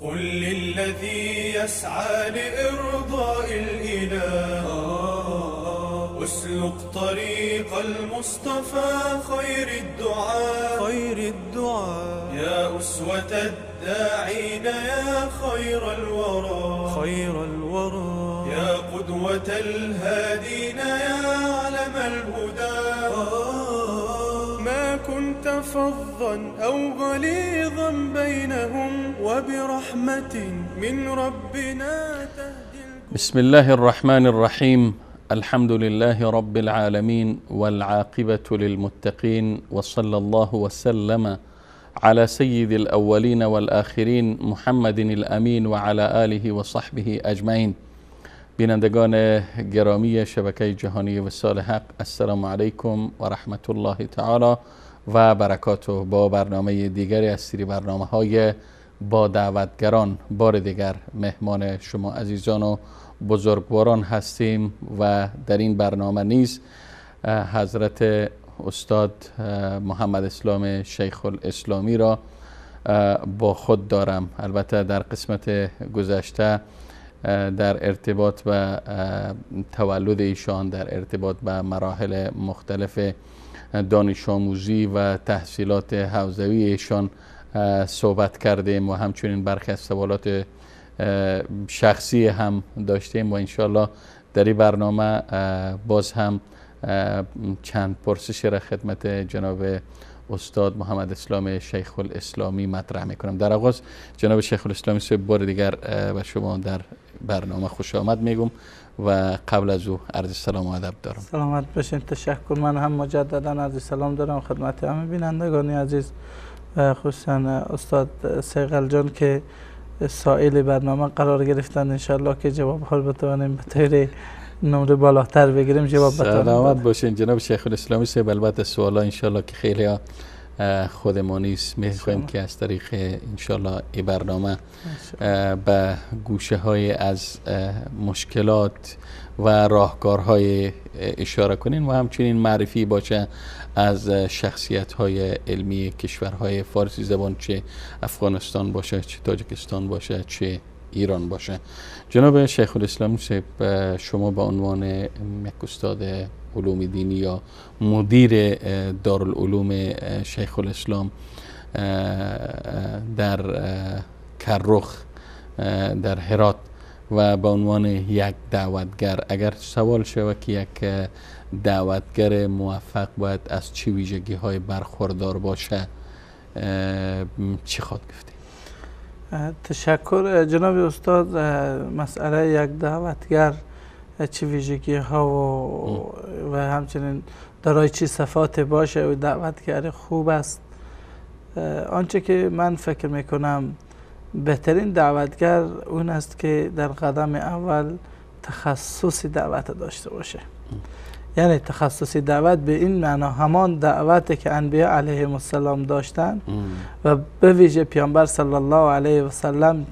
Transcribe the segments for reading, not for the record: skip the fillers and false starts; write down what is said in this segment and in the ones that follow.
قل للذي يسعى لإرضاء الإله اسلك طريق المصطفى خير الدعاء خير الدعاء يا أسوة الداعين يا خير الورى خير الورى يا قدوة الهادين يا علم الهدى ما كنت فظا أو غليظا بينهم وبرحمة من ربنا تهدي. بسم الله الرحمن الرحيم. الحمد لله رب العالمين والعاقبة للمتقين، وصلى الله وسلم على سيد الأولين والآخرين محمد الأمین وعلى آله وصحبه اجمعین. بینندگان گرامی شبکه جهانی وصال حق، السلام علیکم و رحمت الله تعالی و برکاته. با برنامه دیگری از سری برنامه های با دعوتگران بار دیگر مهمان شما عزیزان و بزرگواران هستیم و در این برنامه نیز حضرت استاد محمد اسلام شیخ الاسلامی را با خود دارم. البته در قسمت گذشته در ارتباط به تولد ایشان، در ارتباط به مراحل مختلف دانش آموزی و تحصیلات حوزوی ایشان صحبت کردیم و همچنین برخی از سوالات شخصی هم داشتیم و انشالله در این برنامه باز هم چند پرسش را خدمت جناب استاد محمد اسلام شیخ الاسلامی مطرح میکنم. در آغاز جناب شیخ الاسلامی سه بار دیگر به شما در برنامه خوش آمد میگم و قبل از او عرض سلام و ادب دارم. سلامت باشین، تشکر. من هم مجددا عرض سلام دارم خدمت همه بینندگان عزیز و خصوصا استاد سیغل جان که سائل برنامه قرار گرفتن. انشالله که جواب ها بتوانیم به طور نمره بالاتر بگیریم جواب بتوانیم. سلامت باشین جناب شیخ الاسلامی صاحب. البته سوالا انشالله که خیلی خودمانی است، میخوایم که از طریق انشالله این برنامه به گوشه های از مشکلات و راهکارهای اشاره کنین و همچنین معرفی باشه از شخصیت های علمی کشورهای فارسی زبان، چه افغانستان باشه، چه تاجیکستان باشه، چه ایران باشه. جناب شیخ الاسلام صاحب، شما به عنوان یک استاد علوم دینی یا مدیر دارالعلوم شیخ الاسلام در کرخ در هرات و به عنوان یک دعوتگر، اگر سوال شود که یک دعوتگر موفق باید از چه ویژگی های برخوردار باشه، چی خواهد گفتی؟ تشکر جناب استاد. مسئله یک دعوتگر چه ویژگی ها و همچنین دارای چه صفات باشه و دعوتگر خوب است، آنچه که من فکر میکنم بهترین دعوتگر اون است که در قدم اول تخصص دعوت داشته باشه. یعنی تخصص دعوت به این معنا همان دعوتی که انبیا علیهم السلام داشتن و به ویژه پیامبر صلی الله علیه و سلم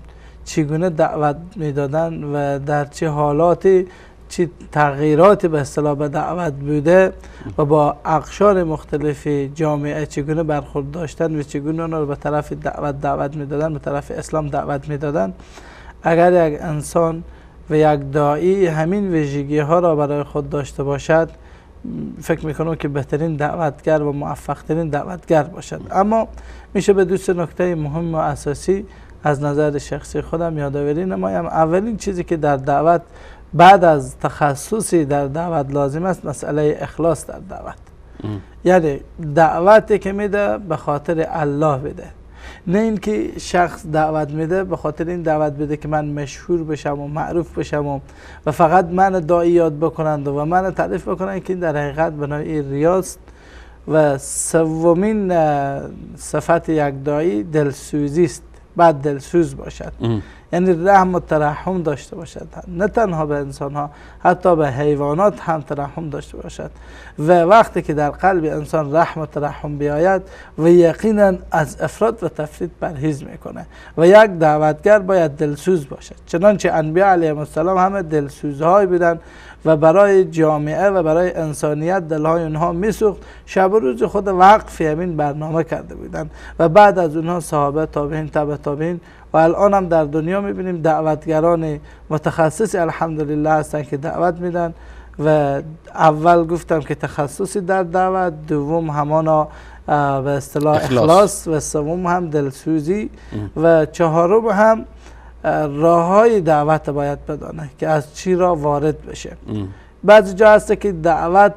چگونه دعوت میدادن و در چه حالاتی چه تغییراتی به اصطلاح به دعوت بوده و با اقشار مختلف جامعه چگونه برخورد داشتن و چگونه آنها رو به طرف دعوت میدادن، به طرف اسلام دعوت میدادن. اگر یک انسان و یک داعی همین ویژگی ها را برای خود داشته باشد، فکر میکنم که بهترین دعوتگر و موفقترین دعوتگر باشد. اما میشه به دو سه نکته مهم و اساسی از نظر شخصی خودم یادآوری نمایم. اولین چیزی که در دعوت بعد از تخصصی در دعوت لازم است، مسئله اخلاص در دعوت. یعنی دعوتی که میده به خاطر الله بده، نه اینکه شخص دعوت میده به خاطر این دعوت بده که من مشهور بشم و معروف بشم و فقط من داعی یاد بکنند و من تعریف بکنند، که این در حقیقت بنای ریاست. و سومین صفت یک داعی دلسوزی است، بعد دلسوز باشد. یعنی رحم و ترحم داشته باشد، نه تنها به انسان ها، حتی به حیوانات هم ترحم داشته باشد. و وقتی که در قلب انسان رحم و ترحم بیاید و یقینا از افراط و تفریط پرهیز میکنه. و یک دعوتگر باید دلسوز باشد، چنانچه انبیا علیهم السلام همه دلسوزهای بودند و برای جامعه و برای انسانیت دلهای اونها میسوخت. شب و روز خود وقف همین برنامه کرده بودند و بعد از اونها صحابه، تابعین، تبع تابعین و الان هم در دنیا میبینیم دعوتگران متخصص الحمدلله هستن که دعوت میدن. و اول گفتم که تخصصی در دعوت، دوم همانا به اصطلاح اخلاص، و سوم هم دلسوزی، و چهارم هم راه های دعوت باید بدانه که از چی را وارد بشه. بعضی جا هست که دعوت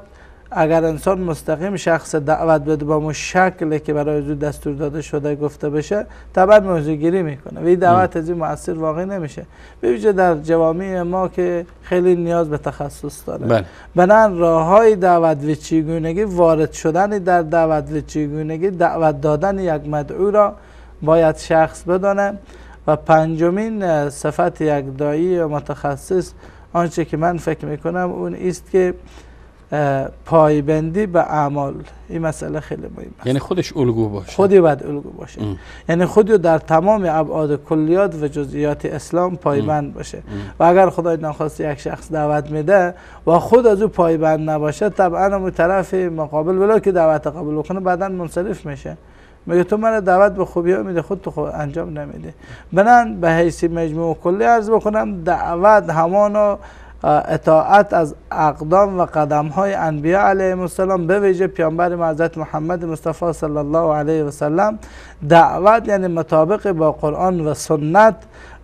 اگر انسان مستقیم شخص دعوت بده با مو شکلی که برای او دستور داده شده گفته بشه، طبعا موضوع گیری میکنه و این دعوت از این مؤثر واقع نمیشه، به ویژه در جوامع ما که خیلی نیاز به تخصص داره. بله. بنابراین راههای دعوت و چگونگی وارد شدن در دعوت و چگونگی دعوت دادن یک مدعو را باید شخص بدانه. و پنجمین صفت یک داعی متخصص، آنچه که من فکر میکنم اون است که پایبندی به اعمال. این مسئله خیلی مهم است. یعنی خودش الگو باشه، خودی باید الگو باشه. یعنی خودی در تمام ابعاد کلیات و جزئیات اسلام پایبند باشه. و اگر خدای ناخواسته یک شخص دعوت میده و خود از او پایبند نباشه، طبعا اون طرف مقابل ولی که دعوت قبول کنه بعدا منصرف میشه، میگه تو من دعوت به خوبی ها میده، خود تو خود انجام نمیده. بنابراین به حیث مجموع کلی عرض بکنم، دعوت همانا اطاعت از اقدام و قدم های انبیا علیهم السلام، به ویژه پیامبر ما حضرت محمد مصطفی صلی الله علیه و سلم. دعوت یعنی مطابق با قرآن و سنت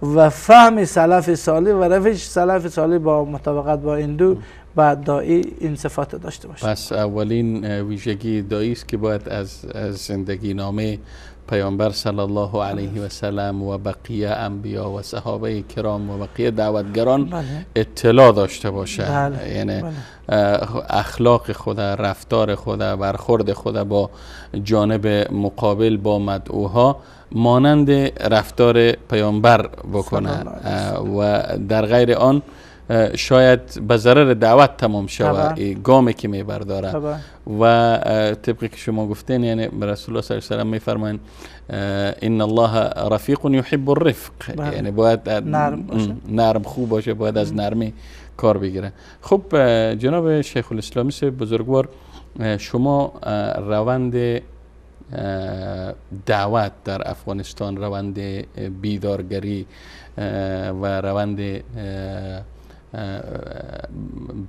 و فهم سلف صالح و روش سلف صالح با مطابقت با این دو، بعد داعی این صفات داشته باشه. پس اولین ویژگی داعی است که باید از زندگی نامه پیامبر صلی الله علیه و سلم و بقیه انبیا و صحابه کرام و بقیه دعوتگران بله. اطلاع داشته باشه. بله. یعنی بله. اخلاق خود، رفتار خود، برخورد خود با جانب مقابل، با مدعوها مانند رفتار پیامبر بکنه و در غیر آن شاید به ضرر دعوت تمام شود گامی که میبرداره. و طبقی که شما گفتین، یعنی رسول الله صلی الله علیه و سلم میفرمایند ان الله رفیق یحب الرفق. بله. یعنی باید نرم باشه، نرم خوب باشه، باید از نرمی کار بگیره. خب جناب شیخ الاسلامی صاحب بزرگوار، شما روند دعوت در افغانستان، روند بیدارگری و روند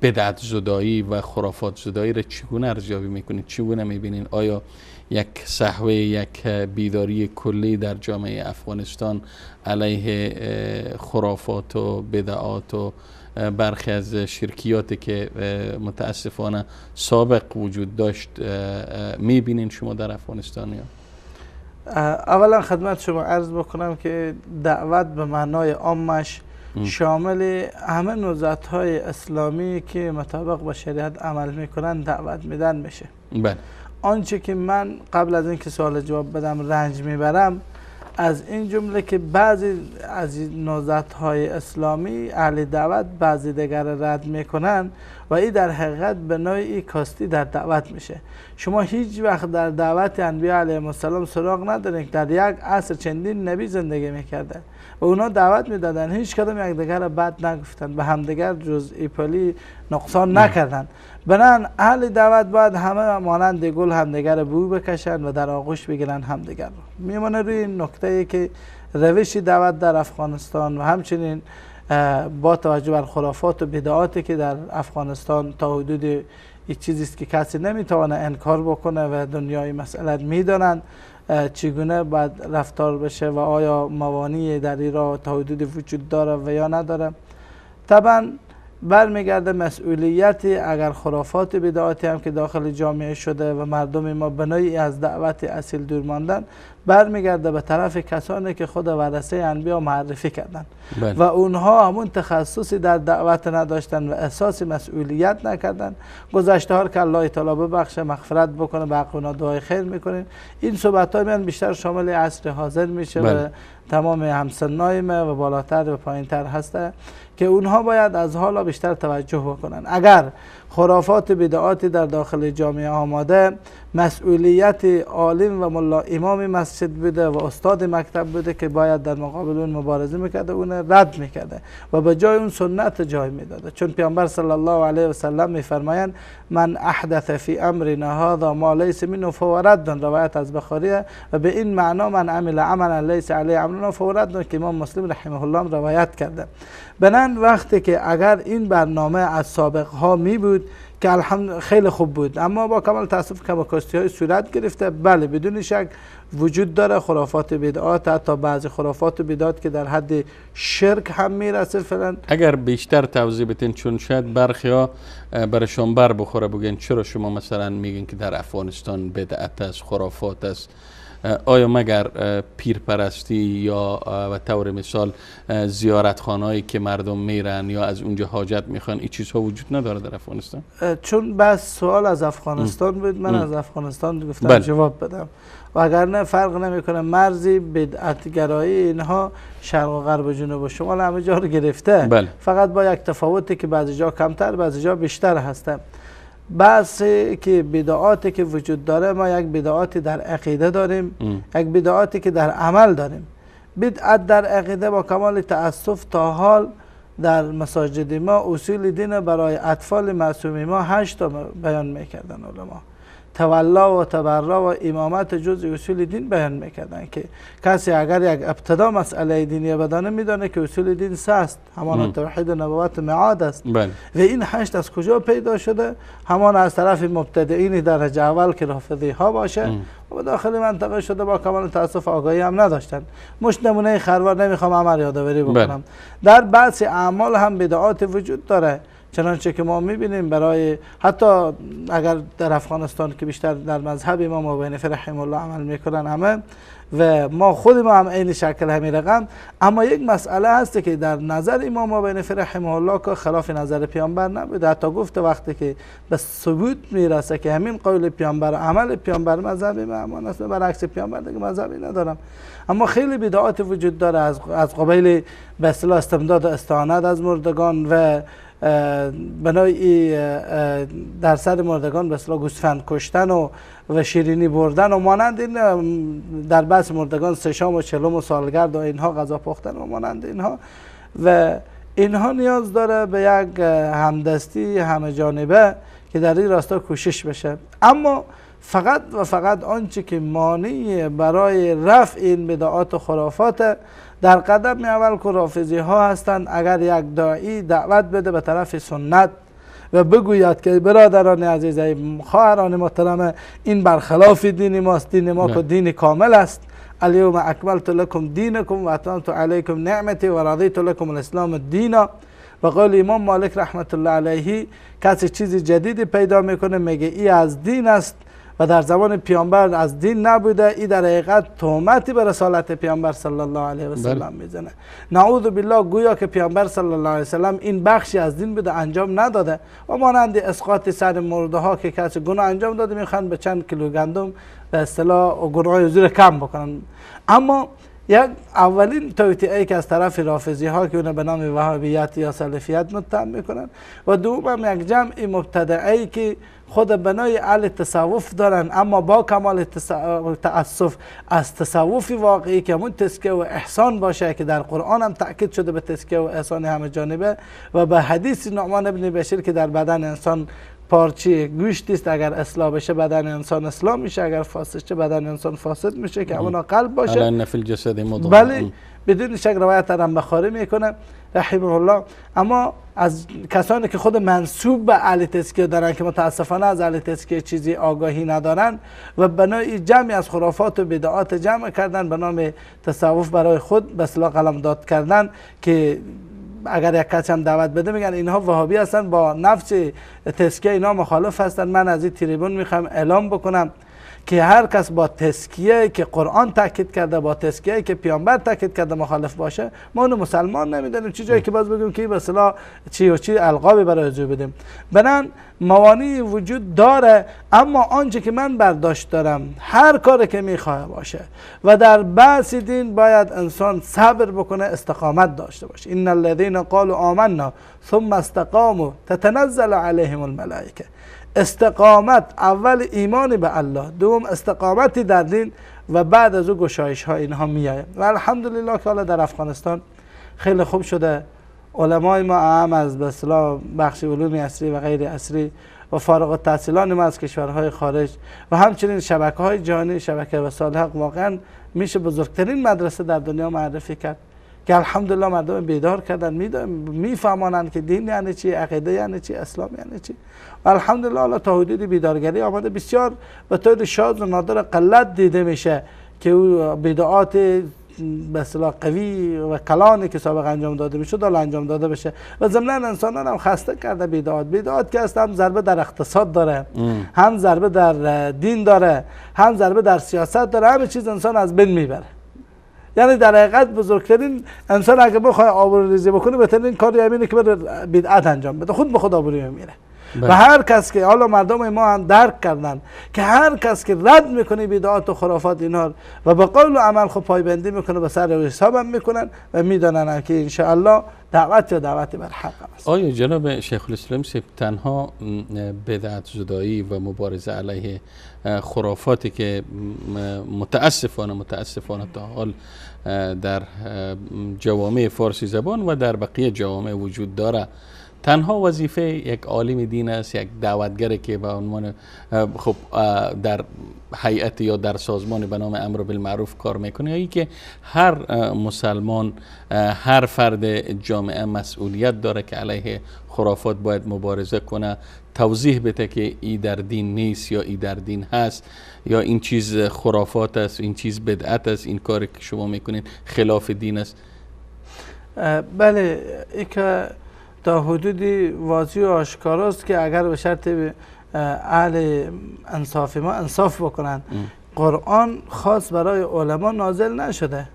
بدعت زدایی و خرافات زدایی را چگونه ارزیابی میکنید؟ چگونه میبینید؟ آیا یک صحوه، یک بیداری کلی در جامعه افغانستان علیه خرافات و بدعات و برخی از شرکیات که متاسفانه سابق وجود داشت میبینین شما در افغانستان؟ یا اولا خدمت شما عرض بکنم که دعوت به معنای عامش شامل همه نهضت‌های اسلامی که مطابق با شریعت عمل میکنن دعوت میدن میشه. بله. آنچه که من قبل از اینکه سوال جواب بدم رنج میبرم از این جمله که بعضی از نهضت‌های اسلامی اهل دعوت بعضی دیگر رد میکنن و این در حقیقت به نوعی کاستی در دعوت میشه. شما هیچ وقت در دعوت انبیا علیهم السلام سراغ ندارین که در یک عصر چندین نبی زندگی میکرده و اونا دعوت میدادن، هیچ کدوم یکدیگر را بد نگفتن، به همدیگر جزئی پلی نقصان نکردن. بنابراین اهل دعوت باید همه مانند گل همدیگر بو بکشن و در آغوش بگیرن همدیگر رو. میمانه روی این نکته که روش دعوت در افغانستان و همچنین با توجه بر خرافات و بدعاتی که در افغانستان تا حدود یک چیزی است که کسی نمیتونه انکار بکنه و دنیای مسئله میدانند چگونه باید رفتار بشه و آیا موانعی در این راه تا حدود وجود داره و یا نداره. طبعا برمیگرده مسئولیت اگر خرافات بدعاتی هم که داخل جامعه شده و مردم ما بنایی از دعوت اصیل دور ماندن، برمیگرده به طرف کسانی که خود ورثه انبیا معرفی کردن. بله. و اونها همون تخصصی در دعوت نداشتن و احساس مسئولیت نکردن. گذشته ها که الله تعالی ببخشه، مغفرت بکنه، به حق اونا دعای خیر میکنیم. این صحبت های من بیشتر شامل عصر حاضر میشه. بله. و تمام همسنای ما و بالاتر و پایینتر هسته که اونها باید از حالا بیشتر توجه بکنن. اگر خرافات بدعات در داخل جامعه آماده، مسئولیت عالم و ملا امام مسجد بوده و استاد مکتب بوده که باید در مقابل اون مبارزه میکرده، اون رد میکرده و به جای اون سنت جای میداده. چون پیامبر صلی الله علیه و سلم میفرمایند من احدث فی امرنا هذا ما لیس منه فهو رد، روایت از بخاریه و به این معنا من عمل عملا لیس علیه امرنا فهو رد که امام مسلم رحمه الله روایت کرده. بنان وقتی که اگر این برنامه از سابق ها می بود که الحمد خیلی خوب بود، اما با کمال تاسف کم و کاستی های صورت گرفته. بله بدون شک وجود داره خرافات بدعات، حتی بعضی خرافات بدعات که در حد شرک هم میرسه فعلا. اگر بیشتر توضیح بدین، چون شاید برخی ها برشان بر بخوره بگن چرا شما مثلا میگین که در افغانستان بدعت است، خرافات است، آیا مگر پیرپرستی یا به طور مثال زیارتخانه‌ای که مردم میرن یا از اونجا حاجت میخوان، این چیزها وجود نداره در افغانستان؟ چون بس سوال از افغانستان بود، من از افغانستان گفتم بله. جواب بدم، وگرنه فرق نمیکنه، مرزی بدعتگرایی اینها شرق و غرب و جنوب و شمال همه جا رو گرفته بله. فقط با یک تفاوتی که بعضی جا کمتر بعضی جا بیشتر هسته. بحث که بدعاتی که وجود داره، ما یک بدعاتی در عقیده داریم، یک بدعاتی که در عمل داریم. بدعت در عقیده با کمال تأسف تا حال در مساجد ما اصول دین برای اطفال معصوم ما 8 تا بیان میکردن علما، تولا و تبرا و امامت جز اصول دین بیان میکردن که کسی اگر یک ابتدا مسئله دینی بدانه میدانه که اصول دین سه است، همان توحید و نبوت و معاد است. بله. و این 8 از کجا پیدا شده؟ همان از طرف مبتدعین درجه اول که رافضی ها باشه و داخل منطقه شده، با کمال تاسف آگاهی هم نداشتن. مش نمونه خروار نمیخوام عمل یادآوری بکنم. بله. در بعض اعمال هم بدعات وجود داره، چنانچه که ما میبینیم برای حتی اگر در افغانستان که بیشتر در مذهب امام ابو حنیفه رحمه الله عمل میکنن همه و ما خود ما هم عین شکل همین رقم، اما یک مسئله هست که در نظر امام ابو حنیفه رحمه الله که خلاف نظر پیامبر نبوده، حتی گفته وقتی که به ثبوت میرسه که همین قول پیامبر عمل پیامبر مذهب ما همان است، برعکس پیامبر دیگه مذهبی ندارم. اما خیلی بدعات وجود داره از قبیل به اصطلاح استمداد و استعانت از مردگان و بنای در سر مردگان به اصطلاح گوسفند کشتن و شیرینی بردن و مانند این، در بحث مردگان سه شام و چلم و سالگرد و اینها غذا پختن و مانند اینها، و اینها نیاز داره به یک همدستی همه جانبه که در این راستا کوشش بشه. اما فقط و فقط آنچه که مانع برای رفع این بدعات و خرافات در قدم اول که رافضی ها هستند، اگر یک داعی دعوت بده به طرف سنت و بگوید که برادران عزیز، خواهران محترم، این برخلاف دین ماست، دین ما که دین کامل است، الیوم اکملت لکم دینکم و اتممت علیکم نعمتی و رضیت لکم الاسلام دینا. و قول امام مالک رحمت الله علیه کسی چیز جدیدی پیدا میکنه میگه ای از دین است و در زمان پیامبر از دین نبوده، ای در حقیقت تهمتی به رسالت پیامبر صلی الله علیه و سلم میزنه. نعوذ بالله، گویا که پیامبر صلی الله علیه و سلم این بخشی از دین بوده انجام نداده و مانند اسقاط سر مرده ها که کسی گناه انجام داده میخوان به چند کیلو گندم به اصطلاح گناه زیر کم بکنن. اما یک اولین توطئه‌ای که از طرف رافضی ها که اون به نام وهابیت یا سلفیت متهم میکنن، و دوم هم یک جمع مبتدعی که خود بنای اهل تصوف دارن اما با کمال تأسف از تصوف واقعی که همون تزکیه و احسان باشه که در قرآن هم تاکید شده به تزکیه و احسان همه جانبه، و به حدیث نعمان ابن بشیر که در بدن انسان پارچه گوشت است، اگر اصلاح بشه بدن انسان اصلاح میشه، اگر فاسد شه بدن انسان فاسد میشه، که همونا قلب باشه. الا فی الجسد مضغه. بله بدون شک روایت هم بخاری میکنه رحمه الله. اما از کسانی که خود منسوب به اهل تزکیه دارن که متاسفانه از اهل تزکیه چیزی آگاهی ندارن و بنای جمعی از خرافات و بدعات جمع کردن به نام تصوف برای خود به اصطلاح قلمداد کردن، که اگر یک کسی هم دعوت بده میگن اینها وهابی هستن، با نفس تزکیه اینا مخالف هستن. من از این تریبون میخوام اعلام بکنم که هر کس با تزکیه که قرآن تاکید کرده، با تزکیه که پیامبر تاکید کرده مخالف باشه، ما اونو مسلمان نمیدونیم. چه جایی که باز بگیم که به اصطلاح چی و چی القابی برای او بدیم. بنان موانعی وجود داره، اما آنچه که من برداشت دارم هر کاری که میخواه باشه و در بحث دین باید انسان صبر بکنه، استقامت داشته باشه. ان الذين قالوا آمنا ثم استقاموا تتنزل علیهم الملائکه. استقامت اول ایمان به الله، دوم استقامت در دین و بعد از او گشایش ها اینها میآید. و الحمدلله که حالا در افغانستان خیلی خوب شده. علمای ما هم از به اصطلاح بخش علوم عصری و غیر عصری و فارغ التحصیلان ما از کشورهای خارج و همچنین شبکه‌های جهانی، شبکه وصال حق، واقعا میشه بزرگترین مدرسه در دنیا معرفی کرد که الحمدلله مردم بیدار کردن، میفهمانند که دین یعنی چی، عقیده یعنی چی، اسلام یعنی چی. و الحمدلله حالا تا حدودی بیدارگری آمده. بسیار به طور شاذ و نادر قلت دیده میشه که او بدعات به اصطلاح قوی و کلانی که سابق انجام داده میشد حالا انجام داده بشه. و ضمن انسانان هم خسته کرده بدعات. بدعات که هست هم ضربه در اقتصاد داره، هم ضربه در دین داره، هم ضربه در سیاست داره، همه چیز انسان از بین میبره. یعنی در حقیقت بزرگترین انسان اگه بخواد آبروریزی بکنه بهترین کاری همینه که بره بدعت انجام بده، خود به خود آبروی میره. و هر کس که حالا مردم ما هم درک کردن که هر کس که رد میکنه بدعات و خرافات اینها و به قول و عمل خود پایبندی میکنه، به سر حساب هم میکنن و میدانن که ان شاء الله دعوت یا دعوت بر حق است. آیا جناب شیخ الاسلام صاحب تنها بدعت زدایی و مبارزه علیه خرافاتی که متاسفانه تا حال در جوامع فارسی زبان و در بقیه جوامع وجود داره، تنها وظیفه یک عالم دین است، یک دعوتگر که به عنوان خب در هیئت یا در سازمان به نام امر بالمعروف کار میکنه، یا ای که هر مسلمان، هر فرد جامعه مسئولیت داره که علیه خرافات باید مبارزه کنه، توضیح بده که ای در دین نیست یا ای در دین هست، یا این چیز خرافات است، این چیز بدعت است، این کاری که شما میکنید خلاف دین است؟ بله، ای که تا حدودی واضح و آشکار است که اگر به شرط اهل انصاف ما انصاف بکنند، قرآن خاص برای علما نازل نشده.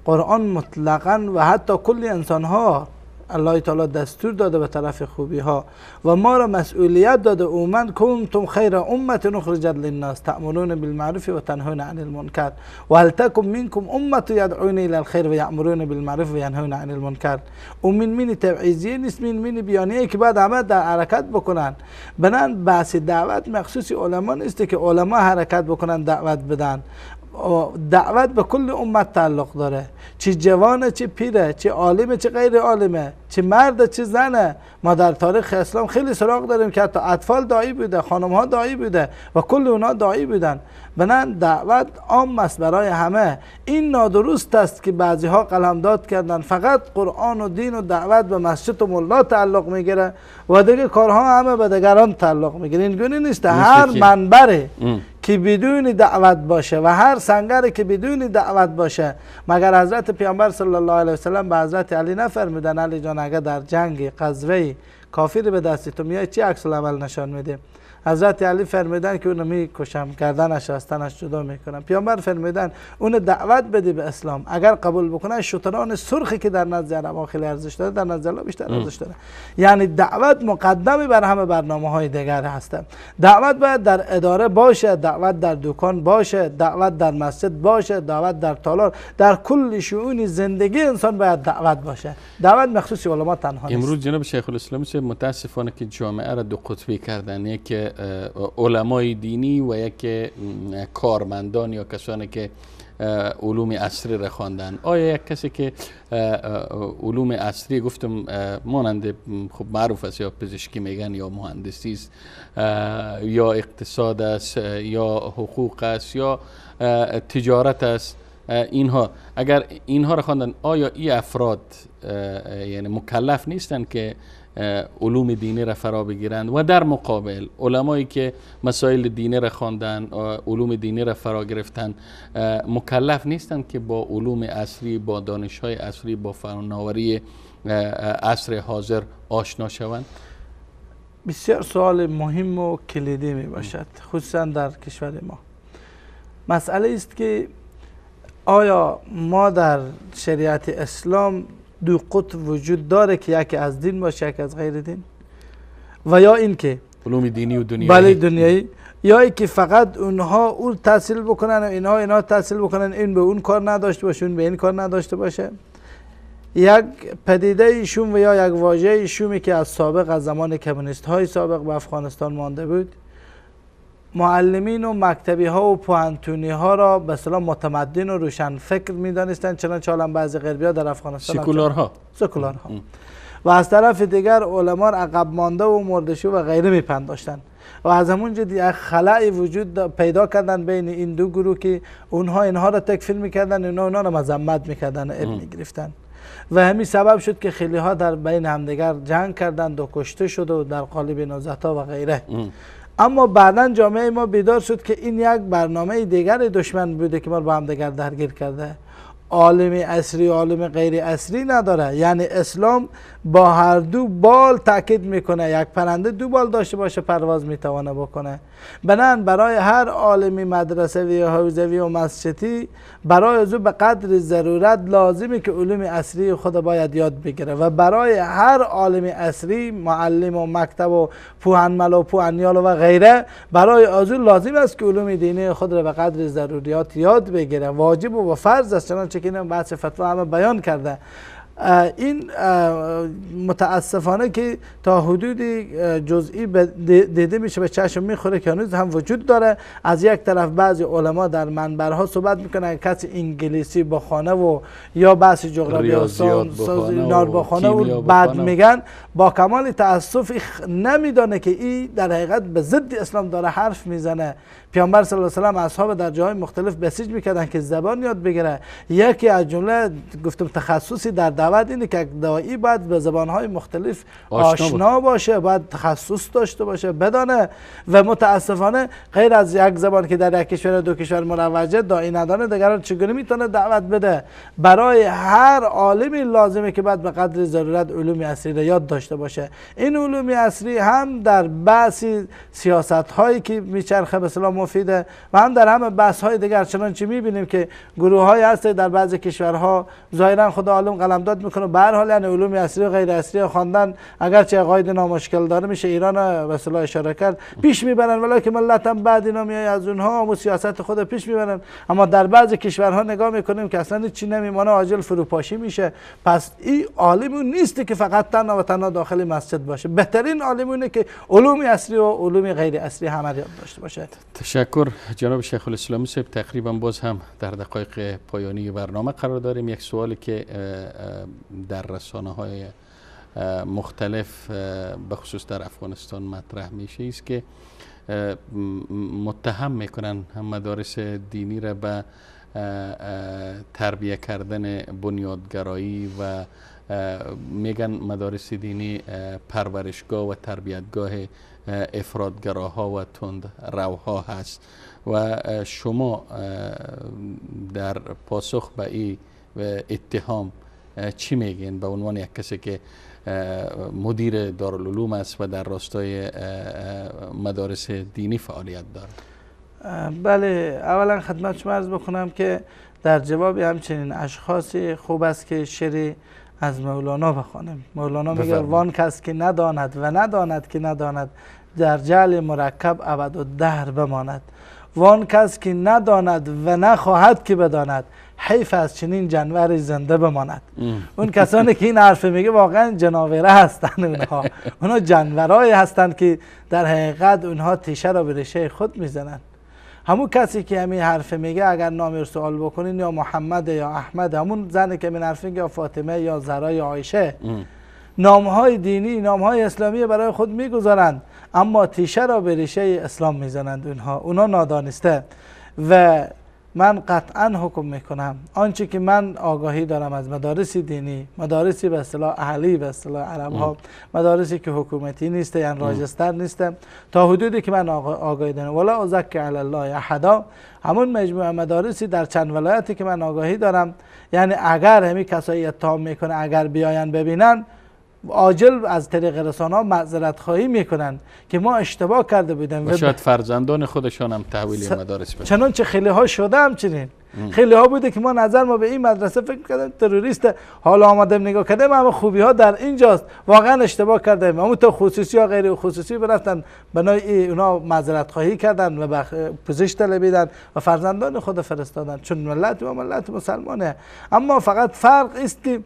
قرآن مطلقا و حتی کل انسان ها الله تعالی دستور داده به طرف خوبی ها و ما را مسئولیت داده. اومن کنتم خیر امت اخرجت للناس تأمرون بالمعروف و تنهون عن المنکر و هل تکن منکم امت یدعون الی الخیر و یأمرون بالمعروف و ینهون عن المنکر. او من مین تبعیضیه نیست، من مین بیانیه که بعد همه در حرکت بکنن. بنان بحث دعوت مخصوص علما نیست که علما حرکت بکنن دعوت بدن. دعوت به کل امت تعلق داره، چه جوانه چه پیره، چه عالمه چه غیر عالمه، چه مرد چه زنه. ما در تاریخ اسلام خیلی سراغ داریم که حتی اطفال داعی بوده، خانم ها داعی بوده و کل اونا داعی بودن. بنان دعوت عام است برای همه. این نادرست است که بعضی ها قلمداد کردن فقط قرآن و دین و دعوت به مسجد و ملا تعلق میگیره و دیگه کارها همه به دیگران تعلق میگیره. این گونه نیست. هر منبره که بدون دعوت باشه و هر سنگری که بدون دعوت باشه، مگر حضرت پیامبر صلی الله علیه وسلم به حضرت علی نفرمودن علی جان اگر در جنگ قزوه کافر به دست تو میای چی عکس العمل نشان میده؟ حضرت علی فرمودن که اونو میکشم، گردنش از تنش جدا میکنم. پیامبر فرمودن اونو دعوت بده به اسلام، اگر قبول بکنه شتران سرخی که در نزد عرب خیلی ارزش داره در نزد الله بیشتر ارزش داره. یعنی دعوت مقدمی بر همه برنامه های دیگر هست. دعوت باید در اداره باشه، دعوت در دکان باشه، دعوت در مسجد باشه، دعوت در تالار، در کل شؤون زندگی انسان باید دعوت باشه. دعوت مخصوص علما تنها نیست. امروز جناب شیخ الاسلام متاسفانه که جامعه را دو قطبی کردن، یک علمای دینی و یک کارمندان یا کسانی که علوم عصری را خواندن. آیا یک کسی که علوم عصری گفتم مانند خب معروف است، یا پزشکی میگن یا مهندسی است یا اقتصاد است یا حقوق است یا تجارت است، اینها اگر اینها را خواندن، آیا این افراد یعنی مکلف نیستند که علوم دینی را فرا بگیرند؟ و در مقابل علمایی که مسائل دینی را خواندن، علوم دینی را فرا گرفتن، مکلف نیستند که با علوم عصری، با دانش‌های عصری، با فناوری عصر حاضر آشنا شوند؟ بسیار سوال مهم و کلیدی می باشد، خصوصا در کشور ما. مسئله است که آیا ما در شریعت اسلام دو قطب وجود داره که یکی از دین باشه یکی از غیر دین، و یا اینکه علوم دینی و دنیایی، بله دنیایی، یا اینکه فقط اونها اون تحصیل بکنن و اینها تحصیل بکنن، این به اون کار نداشته باشه اون به این کار نداشته باشه. یک پدیده شوم و یا یک واژه شومی که از سابق، از زمان کمونیست های سابق به افغانستان مانده بود، معلمین و مکتبی ها و پوهنتونی ها را به اصطلاح متمدن و روشن فکر می دانستند، چنانچه حالا بعضی غربی ها در افغانستان سکولارها و از طرف دیگر علما را عقب مانده و مردشو و غیره می پنداشتند و از همونجا یک خلأ وجود پیدا کردن بین این دو گروه که اونها اینها را تکفیر میکردن، اینها را مذمت میکردن و ابن گرفتن و همین سبب شد که خیلی ها در بین همدیگر جنگ کردند و کشته شد و در قالب نهضت ها و غیره. اما بعدا جامعه ما بیدار شد که این یک برنامه دیگر دشمن بوده که ما رو با همدیگر درگیر کرده. عالم عصری و عالم غیر عصری نداره، یعنی اسلام با هر دو بال تاکید میکنه، یک پرنده دو بال داشته باشه پرواز میتوانه بکنه. بنابراین برای هر عالمی مدرسوی و حوزوی و مسجدی برای از او به قدر ضرورت لازمه که علوم عصری خود باید یاد بگیره و برای هر عالم عصری معلم و مکتب و پوهنمل و پوهنیال و غیره برای از او لازم است که علوم دینی خود را به قدر ضروریات یاد بگیره، واجب و فرض است، چنانچه که این بحث فتوا همه بیان کرده. این متاسفانه که تا حدودی جزئی دیده میشه، به چشم میخوره که هنوز هم وجود داره. از یک طرف بعضی علما در منبرها صحبت میکنن کسی انگلیسی بخوانه و یا بحث جغرافیا نار بخوانه و بعد میگن با کمال تاسف نمیدانه که این در حقیقت به ضد اسلام داره حرف میزنه. پیامبر صلی الله علیه و سلم اصحاب در جاهای مختلف بسیج میکردن که زبان یاد بگیره. یکی از جمله گفتم تخصصی در دعوت اینه که داعی باید به زبانهای مختلف آشنا باشه، باید تخصص داشته باشه، بدانه. و متاسفانه غیر از یک زبان که در یک کشور دو کشور مروجه داعی ندانه دیگران چگونه میتونه دعوت بده؟ برای هر عالمی لازمه که باید به قدر ضرورت علوم عصری را یاد داشته باشه. این علوم عصری هم در بحث سیاست هایی که میچرخه به اصطلاح مفیده و هم در همه بحث های دیگر. چنانچه میبینیم که گروه های هست در بعضی کشورها ظاهرا خدا عالم قلمداد میکنه، به هر حال یعنی علوم عصری و غیر عصری خواندن اگرچه عقاید نامشکل داره میشه ایران به اصطلاح اشاره کرد پیش میبرن، ولی که ملت هم بعد اینا میای از اونها و سیاست خود پیش میبرن. اما در بعضی کشورها نگاه میکنیم که اصلا چی نمیمانه، عاجل فروپاشی میشه. پس این عالم نیست که فقط تنها و تنها داخل مسجد باشه، بهترین عالم اونه که علوم عصری و علوم غیر عصری همه یاد داشته باشه. تشکر جناب شیخ الاسلامی صاحب. تقریبا باز هم در دقایق پایانی برنامه قرار داریم. یک سوالی که در رسانه های مختلف به خصوص در افغانستان مطرح میشه است که متهم میکنن هم مدارس دینی را به تربیه کردن بنیادگرایی و میگن مدارس دینی پرورشگاه و تربیتگاه افرادگراها و تند روها هست و شما در پاسخ به این اتهام چی میگین به عنوان یک کسی که مدیر دارالعلوم است و در راستای مدارس دینی فعالیت داره؟ بله، اولا خدمت شما عرض بکنم که در جواب همچنین اشخاصی خوب است که شعری از مولانا بخوانیم. مولانا میگه وان کس که نداند و نداند که نداند در جعل مرکب ابد و دهر بماند. وان کس که نداند و نخواهد که بداند حیف از چنین جانور زنده بماند. اون کسانی که این حرف میگه واقعا جناوره هستند. اونها جانورایی هستند که در حقیقت اونها تیشه را به ریشه خود میزنند. همون کسی که همین حرف میگه اگر نامی رو سوال بکنین یا محمد یا احمد، همون زنی که همین حرف میگه یا فاطمه یا زهرا یا عایشه، نامهای دینی نامهای اسلامی برای خود میگذارند اما تیشه را به ریشه اسلام میزنند. اونها نادانسته. و من قطعا حکم میکنم آنچه که من آگاهی دارم از مدارس دینی، مدارسی به اصطلاح اهلی، به اصطلاح عرب ها، مدارسی که حکومتی نیست یعنی راجستر نیست، تا حدودی که من آگاهی دارم، ولا ازکی علی الله احدا، همون مجموعه مدارسی در چند ولایتی که من آگاهی دارم، یعنی اگر همین کسایی اتهام میکنه اگر بیاین ببینن عاجل از طریق رسانه‌ها معذرت خواهی میکنن که ما اشتباه کرده بودیم و شاید فرزندان خودشان هم تحویل مدارس بدن، چنانچه خیلی ها شده. همچنین خیلی ها بوده که ما نظر ما به این مدرسه فکر کردیم تروریست، حالا آمدیم نگاه کردیم همه خوبی ها در اینجاست، واقعا اشتباه کردیم. اما تو خصوصی یا غیر خصوصی برفتن بنای اونا معذرت خواهی کردن و پوزش طلبیدن و فرزندان خود فرستادن، چون ملت و ملت مسلمانه. اما فقط فرق است که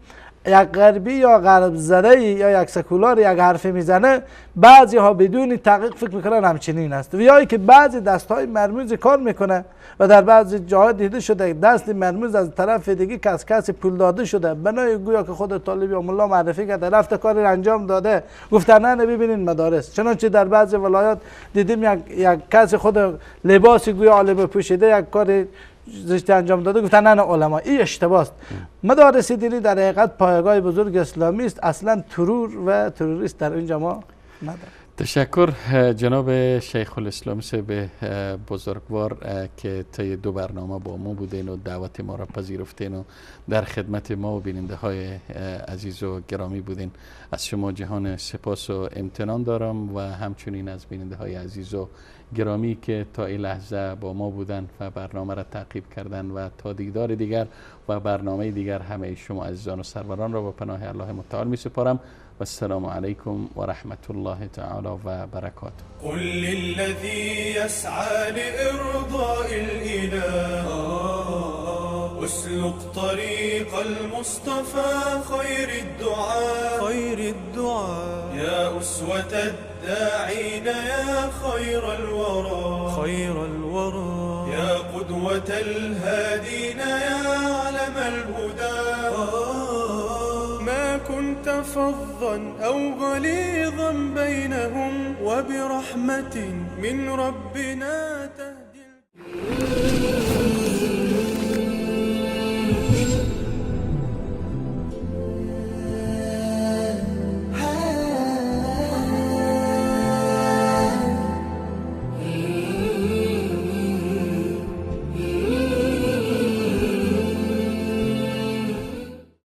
یک غربی یا غرب زده یا یک سکولار یک حرفی میزنه، بعضی ها بدون تحقیق فکر میکنن همچنین است، و یا که بعضی دست های مرموز کار میکنه و در بعضی جاها دیده شده دست مرموز از طرف دیگه کسی پول داده شده، بنای گویا که خود طالب یا ملا معرفی کرده، رفته کاری انجام داده، گفتن نه ببینین مدارس. چنانچه در بعضی ولایات دیدیم یک کسی خود لباس گویا عالم پوشیده یک کار زشت انجام داده، گفتن نه علما. این اشتباه است. مدارس دینی در حقیقت پایگاه بزرگ اسلامی است، اصلا ترور و تروریست در اینجا ما نداریم. تشکر جناب شیخ الاسلام صاحب بزرگوار که طی دو برنامه با ما بودین و دعوت ما را پذیرفتین و در خدمت ما و بیننده های عزیز و گرامی بودین. از شما جهان سپاس و امتنان دارم و همچنین از بیننده های عزیز و گرامی که تا این لحظه با ما بودن و برنامه را تعقیب کردن و تا دیدار دیگر و برنامه دیگر همه شما عزیزان و سروران را به پناه الله متعال می سپارم. و السلام علیکم و رحمت الله تعالی و برکاته. قل للذی يسعى لإرضاء الإله اسلك طريق المصطفى خير الدعاء خير الدعاء يا أسوة الداعين يا خير الورى خير الورى يا قدوة الهادين يا علم الهدى. ما كنت فظا أو غليظا بينهم وبرحمة من ربنا تهدي.